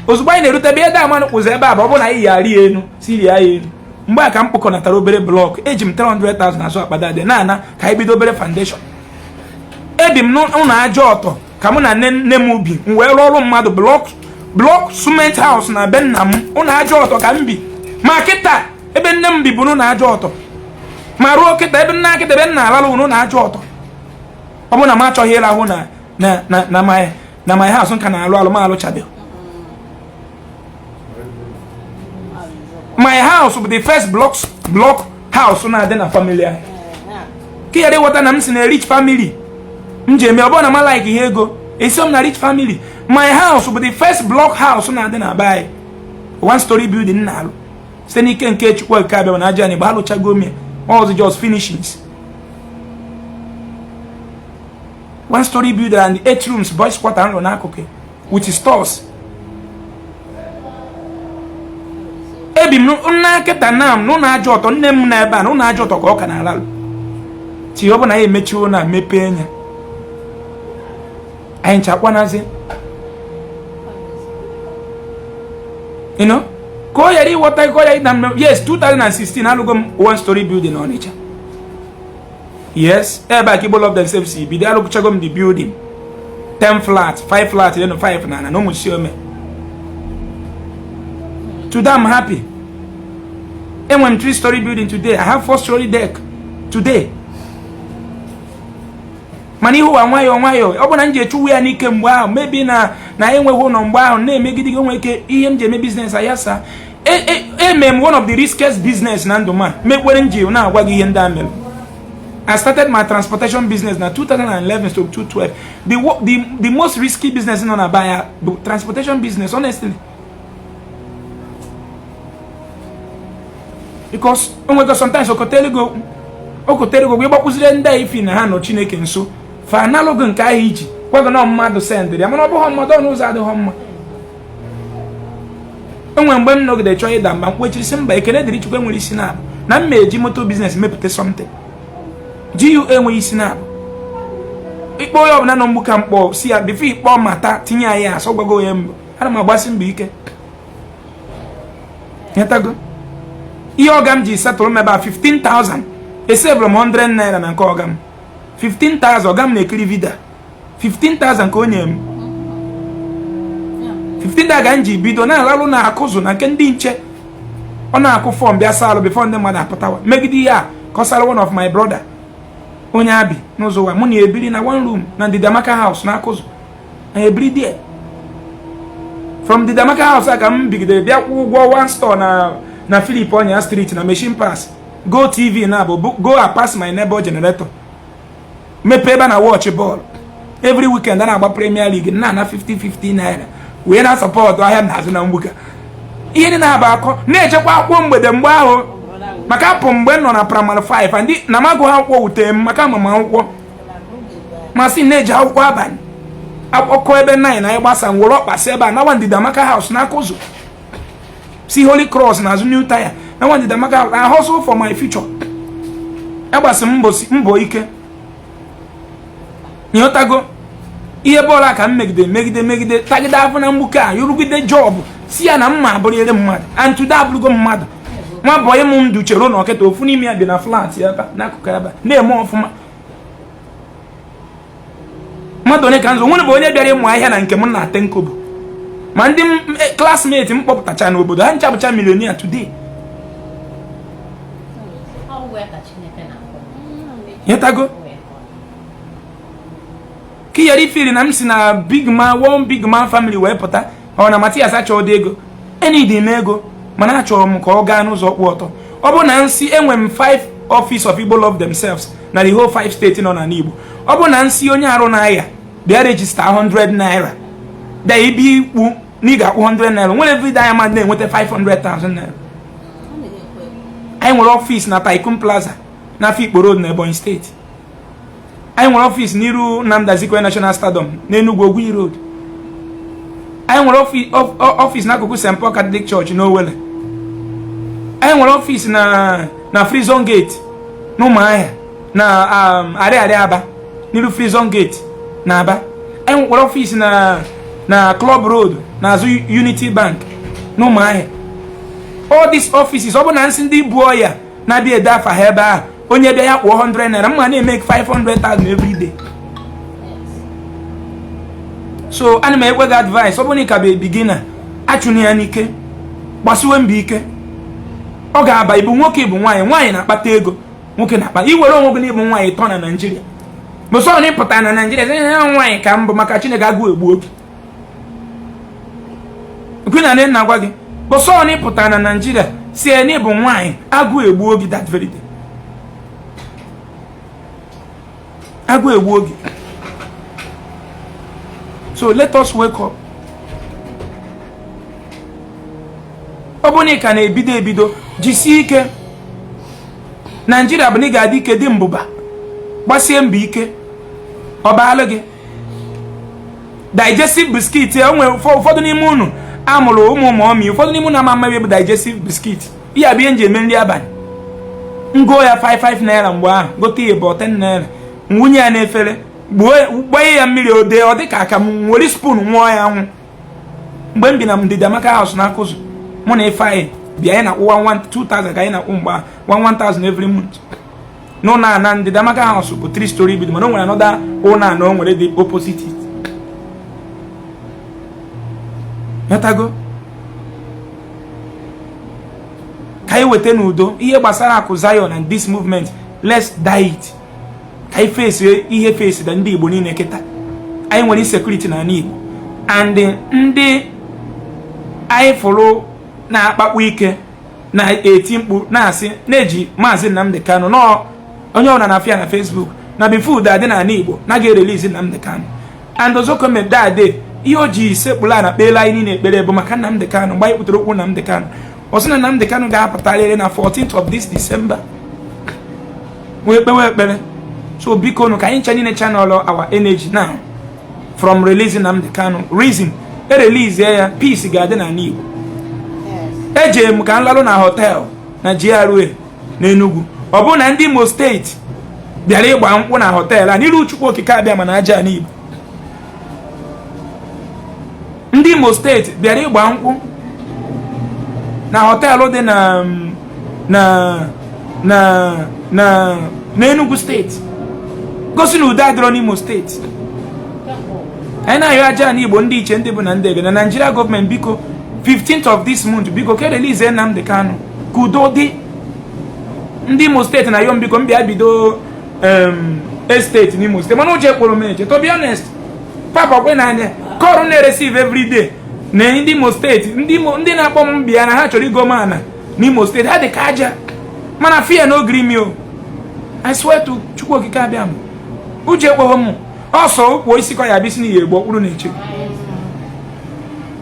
Ozugbo anyị na-erute ebe ede amanụ kpụzi ebe a bụ ọ bụ na anyị yi arị enu si rie ya elu. Mgbe a ka m kpọkọnatara obere block, eji m 300,000 azụ akpa dade na-ana ka anyị bido obere foundation. Ebi m n'ụlọ aja ọtọ ka mụ na nne m bi, m wee rụọ ọrụ mmadụ block cement house na be nna m. Ụlọ aja ọtọ ka m bi ma kịta, ebe nne m bi bụ n'ụlọ aja ọtọ, ma ruo kịta ebe nna kịta ebe nna alalụ n'ụlọ aja ọtọ. Ọ bụ na m achọghị ịrahụ na my house nka na-alụ alụ m alụchabeghị. My house bụ the first block house na-adị na family anyị, ka yara ịghọta na m si na rich family m ji eme. Ọ bụrụ na m like ihe ego esi m na rich family. My house bụ the first block house na-adị na be anyị, one story building na-alụ site n'ike nke Chukwu nke abịa na aja na alụchago m ya, all just finishings. One story building and 8 rooms, boys quarter nọ n'akụkụ with stores. Ebi m nna kịta na m n'ụlọ aja ọtọ, nne m na ebe a n'ụlọ aja ọtọ ka ọ ka na-alalụ ti. Ọ bụ na ya emechiwo na mepee nya anyị nchakwanazi ka ọ ghara ịghọta, ka ọ ghara ịda. Yes, 2016 alụgo m one story building n'Ọnịcha. Yes, ebe a ka Igbo Love Themselves si bido. Alụchago m the building, 10 flat, 5 flat then 5 na na ụmụ ome. Today I'm happy. Enwere m 3 story building today. I have 4 story deck today. Mana ihe ụwa nwayọọ nwayọọ, ọ bụ na m ji echuwu ya n'ike mgbe ahụ, mebi na na enweghị ụlọ mgbe ahụ na-emegide gị, onwe ike ihe m ji eme business ayasa. Eme m one of the riskiest business na ndụ m a mekwere m ji na-agwa gị ihe ndị a mere. I started my transportation business na 2011 to 2012. The most risky business nọ na baya bụ transportation business, honestly, because onwego sometimes okotelego okotelego ịgbakwụziri ndị a ifi na ha nọ Chineke nso fa analụgụ nke ahụ iji gwago na mmadụ sendịrị ya, mana ọ bụghị mmadụ ọnụ ụzọ adịghị mma. Enwere mgbe m nọgide chọọ ịda mba, mkpechiri sị mba, ekele dịrị Chukwu enwere isi na-abụ na m eji moto business mepụta something. GUA enweghị isi na-abụ ikpe onye ọbụla nọ mgbu ka mkpọ si ya before ikpọ mata tinye anyị asọ gwago onye mbụ. Ana m agbasi mbọ ike nyetago ihe ọga m ji setụrụ m ebe a 15,000, esebụrụ m 100 naira na nke ọga m 15,000. Ọga m na-ekiri video 15,000 ka o nye m 15,000 ka m ji bido na-alalụ na akụzụ na nke ndị nche. Ọ na-akụ form bịa salụ before ndị mmadụ apụtawa megide ihe a kọsara one of my brother onye abi n'ụzọ ụwa mụ na ebiri na one room na Ndidi house na akụzụ na ebiri there. From Ndidi house a ka m bigidere bịa kwụ ụgwọ one store na Philip Onya Street na machine pass go TV na bụ go a pass my neighbor generator mepee ebe na watch ball every weekend a na-agba Premier League na ana 50-50 naira wee na support ahịa m na-azụ na mgbuka. Ihe ndị na-aba akọ na-echekwa akwụkwọ mgbede mgbe ahụ maka apụ mgbe m nọ na primary 5 ndị na m agụ akwụkwọ wute m maka amama akwụkwọ masị na-eji akwụkwọ abalị akpọkọ ebe 9 anyị gbasa nwere ọkpasị ebe a nawa Ndidi Amaka house n'aka ụzọ si Holy Cross na azụ New Tire na Enwe Ndidi Amaka. I hustle for my future. Agbasi m mbọ ike, ịghọtago? Ihe bọọlụ a ka m megide, megide, megide, tagide afọ na mgbuke a, yorugide job si ya na mma abụrịrị mmadụ, and today abụrụgo mmadụ. Nwa boy m ndụ chere na ọkịta ofu n'ime ya bi na flat ebe n'akụkụ ebe na-eme ọfụma. Mmadụ onye ka nzọ nwere bụ onye bịara ịmụ ahịa na nke m na Tenkobo, ma ndị classmate m kpọpụtacha n'obodo ha ncha bụcha millionaire today. Ọgwụ ya ka Chineke na-akwụ. Ịghọtago? Ka ị ghara ifiri na m si na big man, one big man family wee pụta. Ọ na Matias achọghị dị ego enidi m ego, mana achọrọ m ka ọ gaa n'ụzọ kwụ ọtọ. Ọ bụ na nsi enwe m 5 office of Igbo Love Themselves na the whole 5 steeti nọ n'ala Igbo. Ọ bụ na nsi onye arụ na-aya bịa register 100 naira, bịa ibi ikwu na ị ga-akwụ 100 naira, nwere everyday anya mmadụ na-enweta 500,000 naira. Anyị nwere office na Tycoon Plaza na Afikpo Road na Ebonyi Steeti. Anyị nwere office n'iru Nnamdi Azikiwe National Stadium n'Enugu, Ogui Road. Anyị nwere office n'akụkụ St. Paul Catholic Church n'Owele. Anyị nwere office na Free Zone Gate n'Ụmụahịa, na Arịarịa Aba, n'iru Free Zone Gate na Aba. Anyị nwekwara office na Club Road, n'azụ Unity Bank n'Ụmụahịa. All these offices, ọ bụ na nsị ndị bu ọya na-abịa ede afa ha ebe ahụ, onye bịa ya kwụọ 100 naira, mma na-eme 500,000 every day. So ana m ekwe gị advice, ọ bụrụ na ị ka bụ beginner, achụna ya n'ike, gbasiwe mbọ ike, ọ ga-aba. Ịbụ nwoke, ịbụ nwaanyị, nwaanyị na-akpata ego, nwoke na-akpa. Iwere onwe gị na ịbụ nwaanyị tọ na Naijiria, bụsọ na ịpụta na Naijiria sị ya nwaanyị ka mbụ, maka Chineke, agụụ egbu oge ekwe na nne na-agwa gị. Bụsọ na ịpụta na Naijiria si na ịbụ nwaanyị, agụụ egbu oge that very day, agụụ egbu oge. So let us wake up. Ọ bụrụ na ị ka na-ebido ebido, jisie ike. Naijiria bụ na ị ga-adị ike, dị mbụba, gbasie mbọ ike, ọ baalụ gị. Digestive biscuit, e nwere ụfọdụ n'ime unu amụrụ ụmụ ụmụ ọmị, ụfọdụ n'ime unu ama ama bụ digestive biscuit. Ihe abụ ihe m ji eme nri abalị. Ngo ya 55 naira mgbe ahụ, gote ya bụ 10 naira, nwunye ya n'efere, gbanye ya mmiri, ode ọ dị ka akamụ, nwere spoon nwụọ ya anwụ. Mgbe m bi na Ndidi Amaka House na Akụzụ, mụ na Ifeanyị bịa, anyị na-akwụ 2000 ka anyị na-akwụ mgbe ahụ, 1000 every month n'ụlọ a na Ndidi Amaka House bụ 3 story building, mana o nwere another ụlọ a na o nwere dị opposite it. Ghọtago? Ka anyị weta n'udo ihe gbasara Akụ Zion and this movement, let's die it. Ka anyị face ihe face da ndị Igbo niile kịta. Anyị nwere insecurity n'ala Igbo, and ndị anyị fụrụ na-akpakpu ike na-eti mkpu na-asị na-eji Maazị Nnamdi Kanu nọọ onye ọbụla na-afịa na Facebook na before udo adị n'ala Igbo na ga-erelease Nnamdi Kanu. And Ozekhome that ihe o ji sekpụrụ a na kpeela anyị niile ekpere bụ maka Nnamdi Kanu. Mgbe anyị kpụtara okwu Nnamdi Kanu, ọ sị na Nnamdi Kanu ga-apụtarịrị na 14th of this December, wee kpewe ekpere. So biko nụ, ka anyị ncha niile channel our energy now from releasing Nnamdi Kanu. Reason e release ya, peace ga-adị n'ala Igbo. Eje m ka m lalụ na hotel na GRA n'Enugu, ọ bụrụ na ndị Imo Steeti bịara ịgba nkwụ na hotel a n'iru Chukwu Okike abịa mana aja n'Igbo. Ndị Imo Steeti bịara ịgba nkwụ na hotel dị na n'Enugu Steeti, gosi na udo adịrọ n'Imo Steeti. Anyị na-ayọ aja na Igbo, ndị iche, ndị bụ na ndị ege na Nigeria gọọmenti, biko, 15th of this month, biko, ka release Nnamdi Kanu ka udo dị. Ndị Imo Steeti na-ayọ m, biko, m bịa bido estate n'Imo Steeti, mana ụjọ ekporo m eche. To be honest, papa kwe n'anya call na-ereceive every day na ndị Imo Steeti, ndị na-akpọ m bịa na ha chọrọ igo m ana n'Imo Steeti, ha dị ka aja, mana fear no gree me o. I swear to Chukwu Okike abịa m, uche ekweghị m ọsọ ụkwụ isi kọ ya bisi n'ihi egbu ọkpụrụ na-eche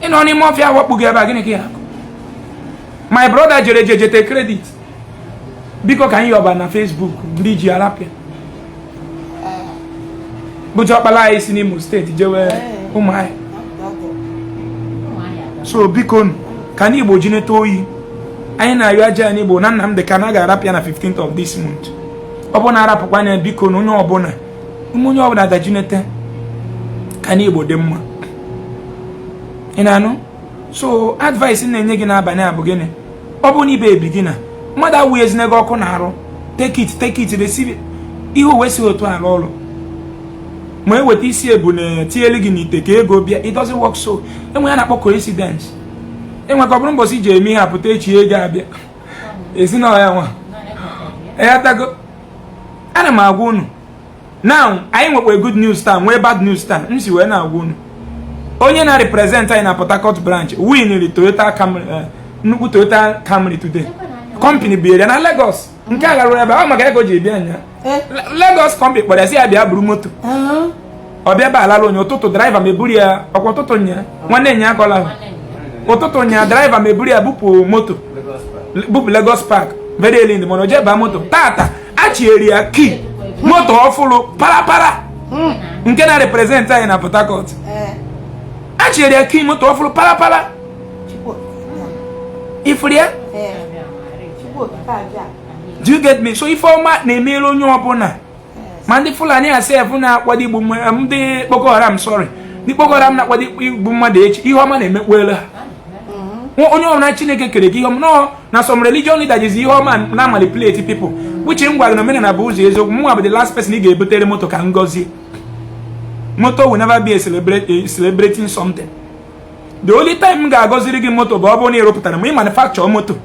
ịnọ n'ime ọfịa wakpu gị ebe a. Gịnị ka ya akụ? My brother jere je jete credit, biko, ka anyị yọba na Facebook ndị ji arapịa bụcha ọkpala anyị si n'Imo Steeti jewe Ụmụahịa. So biko, ka ndị Igbo ji neta oyi. Anyị na-ayọ aja anyị Igbo na Nnamdi Kanu ga-arapụ ya na 15th of this month. Ọ bụ na arapụkwa anya, biko, na onye ọbụla ume, onye ọbụla dajinete ka anyị Igbo dị mma. Ị na-anụ? So advice na-enye gị n'abalị a bụ gịnị? Ọ bụrụ na ibe ebi gị na mmadụ awụ ezine gị ọkụ na-arụ, take it, take it, receive it. Ihe uwe si otu arụ ọrụ ma eweta isi ebu na tinyelu gị n'ite ka ego bịa, it doesn't work. So enwe ya na-akpọ coincidence. Enwe ka ọ bụrụ mbọsị iji eme ihe apụta, echi ego abịa ezinụlọ ya nwa eyatago. Ana m agwa unu now, anyị nwekwa good news taa, nwee bad news taa. M si wee na-agwa unu, onye na-represent anyị na Port Harcourt branch winiri Toyota Camry, nnukwu Toyota Camry today. Company biere na Lagos nke a garụrụ ebe ọ maka ego ji bịa nya. Lagos company kpọrọ ya, sị ya bịa buru moto. Ọ bịa ba alala onye ụtụtụ, driver meburu ya ọkwa ụtụtụ nya, nwanne nya akọla ụtụtụ nya, driver meburu ya bupụ moto, bupụ Lagos Park very early in the morning. O jee baa moto tata, achieri ya key moto ọfụlụ parapara nke na represent anyị na Port Harcourt. Achieri ya key moto ọfụlụ parapara ifuru ya. Do you get me? So ife ọma na-emere onye ọbụla, ma ndị Fulani asef na-akwado igbu ndị Boko Haram, sorry, ndị Boko Haram na-akwado igbu mmadụ echi, ihe ọma na-emekpuela ha. Onye ọbụla Chineke kere gị, ihe ọma nọ na some religion leader jizi ihe ọma na manipulate people, which m gwara na omenala bụ ụzọ eziokwu. Mụnwa bụ the last person ị ga-ebutere moto ka ngozi. Moto will never be a celebrating something. The only time m ga-agọziri gị moto bụ ọ bụrụ na ị rụpụtara ma ị manufacture moto,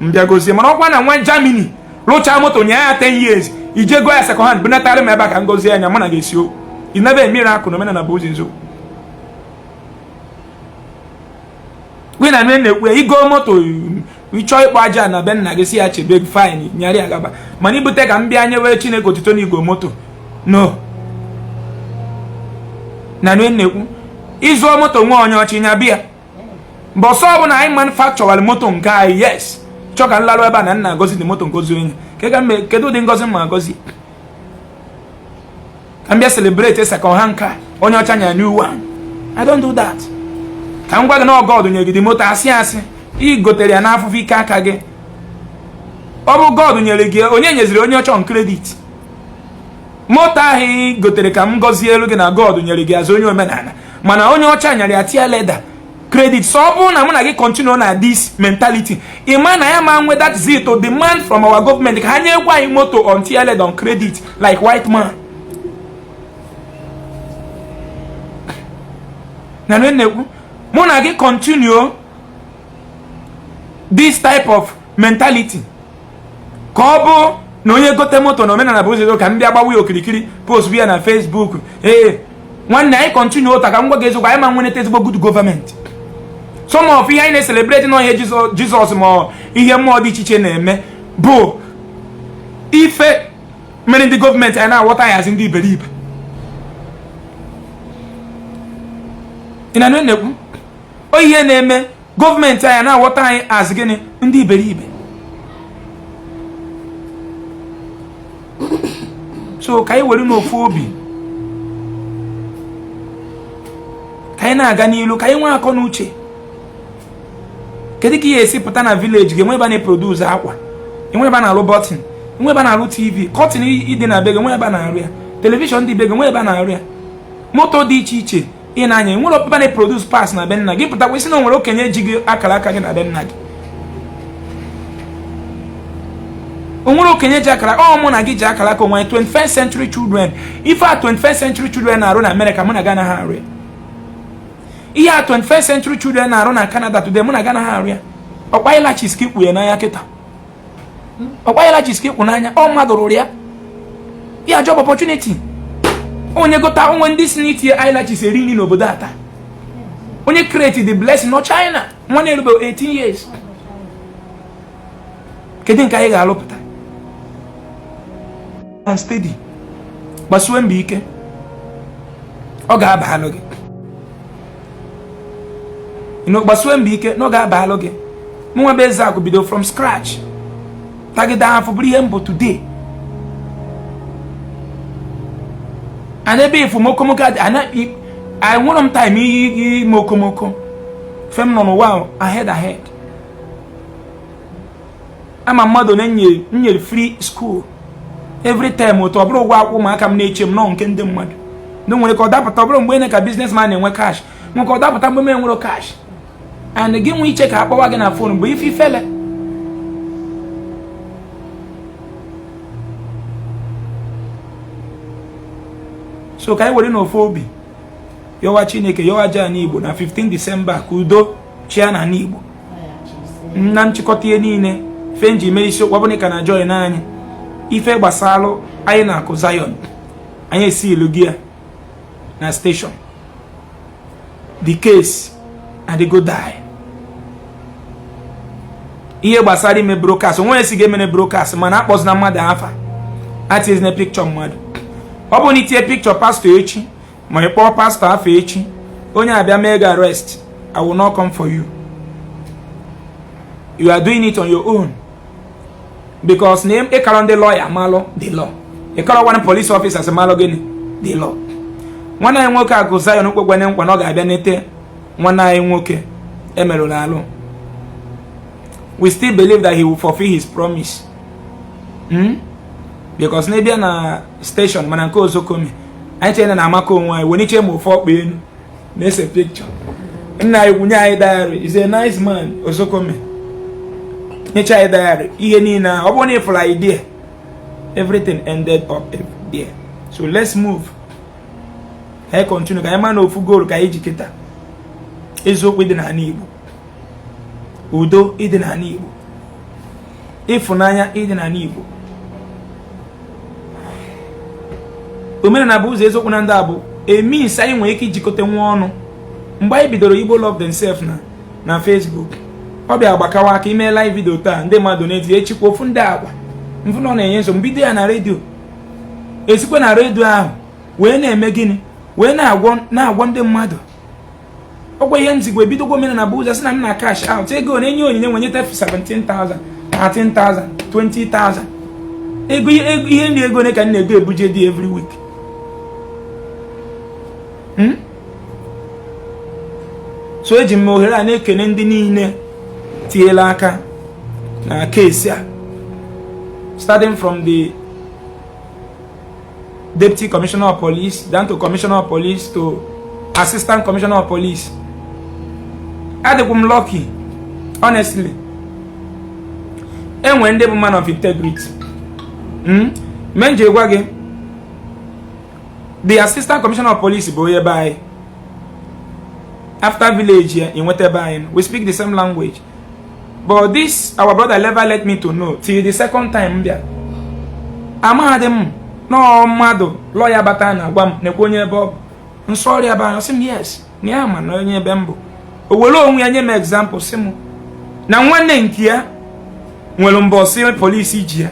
m bịa gozie. Mana ọkwa na nwa Germany rụchaa moto nye ya 10 years, ije go ya second hand bunatara m ebe a ka ngozi anya, mụ na ga-esi okwu. Ị nebe miracle na omenala bụ ụzọ eziokwu. Gị na nne na-ekwu ya, igo moto, ịchọọ ịkpọ aja na be nna gị, si ya chebe gị, fine, nyarị agaba. Mana ibute ka m bịa nyewere Chineke otito na igo moto, no. Na nne na-ekwu, ịzụọ moto nwa onye ọchị nya bịa mbọsọ ọbụla anyị manufacturewara moto nke anyị, yes, chọọ ka nlarụ ebe a na nna agozi dị moto ngozi onye. Kedu ụdị ngozi ma agozi ka m bịa celebrate second hand car onye ọcha nya new one? I don't do that. Ka m gwa gị na God nye gị dị moto, asị asị ị gotere ya n'afụfụ ike aka gị. Ọ bụ God nyere gị, onye nyeziri onye ọchọ credit moto ahụ ị gotere ka m gọzie elu gị na God nyere gị azụ onye omenala, mana onye ọcha nyere ya tear leather credit. So ọ bụrụ na mụ na gị continue na this mentality, ị ma na ya ma nwe that zeal to demand from our government ka ha nyekwa anyị moto on tear leather, on credit, like white man. Na na-ekwu, mụ na gị continue this type of mentality, ka ọ bụ na onye gote moto na omenala bụ ụzọ ka m bịa gbawa ya okirikiri, post ya na Facebook. Ee nwanne, anyị continue ụta, ka m gwa gị eziokwu, anyị ma nweneta ezigbo good government. Some of ihe anyị na-celebrate na ihe Jizọs ma ihe mmụọ dị iche iche na-eme bụ ife mere ndị gọọmenti anyị na-aghọta ya azị ndị iberibe. Ị na na-ekwu o ihe na-eme gọọmenti anyị na-aghọta anyị azị gịnị? Ndị iberibe. So ka anyị were n'ofu obi ka anyị na-aga n'ilu, ka anyị nwee akọ na uche. Kedu ka ihe esi pụta na village gị enwe ebe a na-eproduce akwa, enwe ebe a na-alụ button, enwe ebe a na-alụ TV, curtain ịdị na be gị enwe ebe a na-arụ ya, television dị be gị enwe ebe a na-arụ ya, moto dị iche iche ị na-anya, enwere ebe na-eproduce parts na be nna gị. Pụtakwa isi na o nwere okenye ji gị akara aka gị na be nna gị, o nwere okenye ji akara ọ mụ na gị ji akara aka onwe anyị. 21st century children, ife a 21st century children na-arụ na America, mụ na gị anaghị arụ ya. Ihe a 21st century children na-arụ na Canada today, mụ na gị anaghị arụ ya. Ọkwa eyelashes ka ikpu ya n'anya kịta, ọkwa eyelashes ka ikpu n'anya, ọ mmadụ rụrụ ya. Ya job opportunity, onye gota onwe ndị si n'itinye eyelashes eri nri n'obodo ata, onye create the blessing nọ China, nwa na-erube 18 years. Kedu nke anyị ga-alụpụta? And steady, gbasuo mbọ ike, ọ ga-aba alụ gị. Gbasuo mbọ ike na ọ ga-aba alụ gị. Mụnwa bụ Ezeakụ bido from scratch, tagide afọ bụrụ ihe mbụ today. And ebe ifu m okomoko, enwere m time ime okomoko fem nọ n'ụwa ahead ahead. Ama mmadụ na-enye nyere free school every time, otu ọ bụrụ ụgwọ akwụkwọ ụmụaka m na-eche m nọ nke ndị mmadụ ndị nwere ka ọ dapụta. Ọ bụrụ mgbe ị ka businessman na-enwe cash, nwere ka ọ dapụta mgbe m enwero cash, and gị nwe iche ka akpọwa gị na phone bụ ife ifele. So ka anyị were n'ofu obi yọwa Chineke, yọwa aja ala Igbo na 15 Disemba ka udo chia na ala Igbo. Na nchịkọta ihe niile ife nji mee isiokwu, ọ bụrụ ka na join anyị ife gbasalụ anyị na Akụ Zion, anyị esi ilu gị ya na station, the case adịgo die. Ihe gbasara ime broadcast, onwe esi ga-emere broadcast, mana akpọzina mmadụ afa, atinyezina picture mmadụ. Ọ bụrụ na itinye picture pastor echi, ma ị kpọọ pastor afọ echi, onye abịa mee gị arrest, I will not come for you. You are doing it on your own, because na ịkarọ ndị lawyer malụ the law, ịkarọ one police officers malụ gịnị the law. Nwanne anyị nwoke Akụ Zion kwekwene nkwa na ọ ga-abịa nete nwanne anyị nwoke emerụrụ alụ. We still believe that he will fulfill his promise, Because n'ịbịa na station, mana nke Ozokomi anyị chere na amaka onwe anyị were iche ma ofe ọkpa elu na-ese picture nna anyị gwunye anyị diary. Is a nice man. Ozokomi nyecha anyị diary, ihe niile. Ọ bụrụ na ịfụrụ anyị there, everything ended up there. So let's move, ka anyị continue, ka anyị ma na ofu goal ka anyị ji kịta: eziokwu ịdị n'ala Igbo, udo ịdị n'ala Igbo, ịfụnanya ịdị n'ala Igbo. Omenala bụ ụzọ, eziokwu na ndị a bụ emis anyị nwere ike ijikọta nwa ọnụ. Mgbe anyị bidoro Igbo Love Themselves na Facebook, ọ bịa gbakawa aka. Ime live video taa, ndị mmadụ na-eti echikwa ofu ndị agwa mfụ na ọ na-enye nsogbu. Mbido ya na redio, esikwa na redio ahụ wee na-eme gịnị, wee na-agwọ ndị mmadụ ọgwa ihe nzigwe. Ebidogwo omenala bụ ụzọ, sị na m na cash out ego na-enye onyinye, nwenyeta 17,000, 13,000, 20,000 ego ihe nri. Ego ole ka m na-ego ebuje dị every week? So eji m ohere a na-ekene ndị niile tinyela aka na case a, starting from the deputy commissioner of police down to commissioner of police to assistant commissioner of police. Adịkwu m lucky, honestly. Enwe ndị bụ man of integrity. Me nji gwa gị, the assistant commissioner of police bụ onye ebe anyị, after village ya inweta ebe anyị. We speak the same language, but this our brother never let me to know till the second time m bịa. Amaghadị m nọọ mmadụ lọya bata na-agwa m nekwa onye ebe ọ bụ nsọ ọrịa be anyị. Sị m yes, na ya ma na onye ebe m bụ. O were onwe ya nye m example, sị m na nwanne nke ya nwere mbọsị polisi ji ya,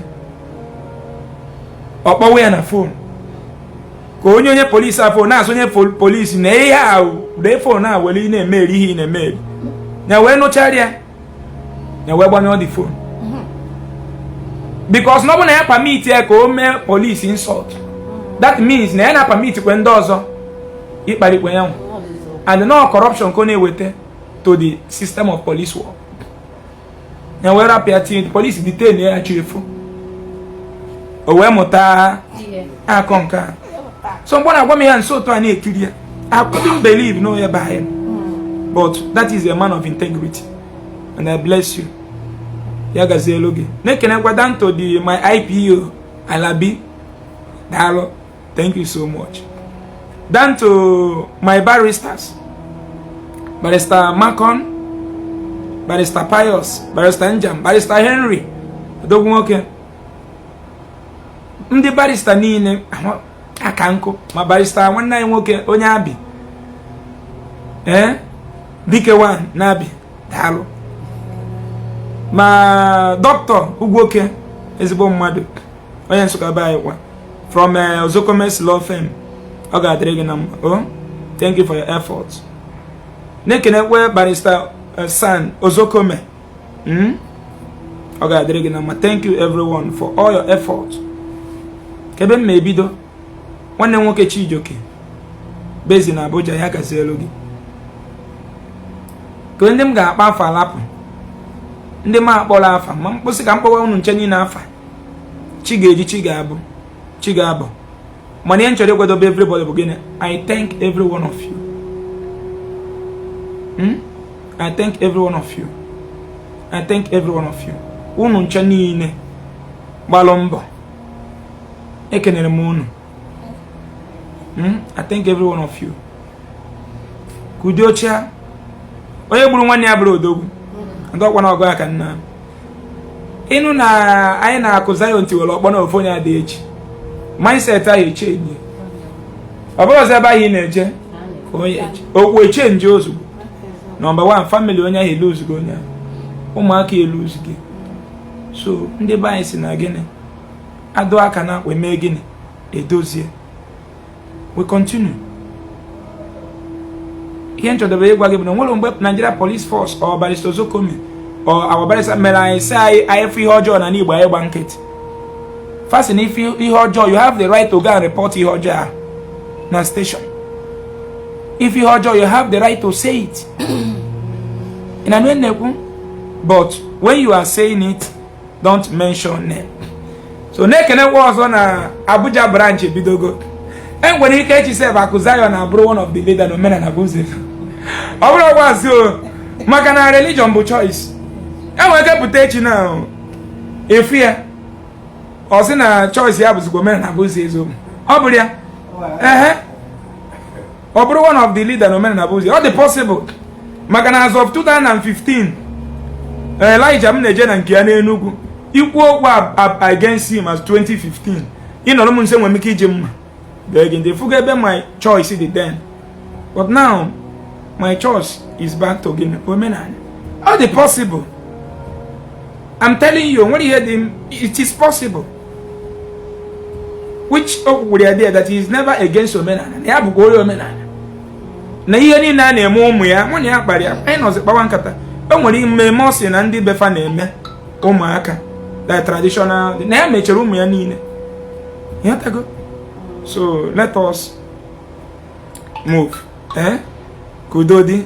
ọ kpọwa ya na phone ka onye polisi afọ na-asụ onye polisi na ihe ahụ dee phone a were ị na-emeri ihe ị na-emeri ya, wee nụcharịa ya, wee gbanyụọ the phone, because na ọ bụ na ya permit ya ka o mee polisi insult, that means na ya na permit kwe ndị ọzọ ịkparikwe ya nwa, and no corruption ka ọ na-eweta to the system of police work. Ya wee rapụ ya, tinye polisi detain ya chefu o wee mụta akọ nke a. So mgbe ọ na-agwa m ya nso otu a na-ekiri ya, I couldn't believe no ebe anyị, but that is a man of integrity and I bless you. Ya gazielu gị. Na-ekenekwa down to the my IPO Alabi, daalụ, thank you so much. Down to my barristers, Barrister Macon, Barrister Pius, Barrister Njam, Barrister Henry odogwu nwoke, ndị barrister niile aka nkụ, ma barrister nwanne anyị nwoke onye abi ee dike wan na-abi, daalụ, ma dọkịta Ugwoke, ezigbo mmadụ, onye Nsụka be anyị kwa, from Ozokomes Law Firm, ọ ga-adịrị gị na mma. Oh, thank you for your effort. Na-ekenekwe Barrister San Ozokome, Ọ ga-adịrị gị na mma. Thank you everyone for all your effort. Kebe m ma ebido, nwanne m nwoke Chijioke bezi na Abuja, ya gazielu gị. Ka ndị m ga-akpa afọ alapụ. Ndị ma akpọrọ afa, ma mkpụsị ka mkpọwa unu nche niile afa. Chi ga-eji, chi ga-abụ, chi ga-abụ. Mana ihe m chọrọ ịgwadobe everybody bụ gịnị? I thank every one of you. I thank every one of you. I thank every one of you. Unu nche niile gbalụ mbọ, ekenere m unu. I thank every one of you. Ka ụdị ochie onye gburu nwanne ya bụrụ odogwu ndị ọkwa na ọgụ aka nna ịnụ na anyị na-akụ Zion tiwere ọkpọ na ofu onye adị echi. Mindset ahụ echange. Ọ bụrụ ọzọ ebe ahụ ị na-eje ka onye eche okwu echange ozugbo. Number one, family onye ahụ eluzugo, onye ahụ ụmụaka eluzugo. So ndị be anyị si na gịnị adụ aka na akwa eme gịnị edozie. We continue. Ihe nchọdebe ịgwa gị bụ na nwere mgbe Nigeria Police Force or Barrister Ozekhome or our barrister mere anyị sị anyị, anyị fụ ihe ọjọọ na n'Igbo, anyị gba nkịtị. Fasi na ife ihe ọjọọ, you have the right to go and report ihe ọjọọ ahụ na station. If ihe ọjọọ, you have the right to say it. Ị na-anụ ihe m na-ekwu? But when you are saying it, don't mention name. So na-ekenekwa ọzọ na Abuja branch ebidogo. Enwere ike echi sef, Akụ Zion abụrụ one of the leader na omenala bụ ụzọ. Ọ bụrụ ọgwazi o, maka na religion bụ choice. Enwere ike pụta echi na efu ya, ọ sị na choice ya bụzikwa omenala bụ ụzọ eziokwu. Ọ bụrụ ya, ehe, ọ bụrụ one of the leader na omenala bụ ụzọ, ọ dị possible, maka na as of 2015, Elijah m na-eje na nke ya n'Enugu ikwu okwu against him. As 2015, ịnọrọ m nso, nwere m ike iji mma bee gị. Ndị fugo ebe my choice dị then, but now my choice is back to gịnị? Omenala. Ọ dị possible. I'm telling you, nwere ihe dị, it is possible, which o kwukwuru ya there that he is never against omenala, na ya bụkwa onye omenala, na ihe niile a na-eme ụmụ ya. Mụ na ya kpara ya, anyị nọzi kpawa nkata. O nwere mmemme ọ sị na ndị befa na-eme ụmụaka, the traditional, na ya mechara ụmụ ya niile. Ịghọtago? So let us move, eh? Ka udo dị.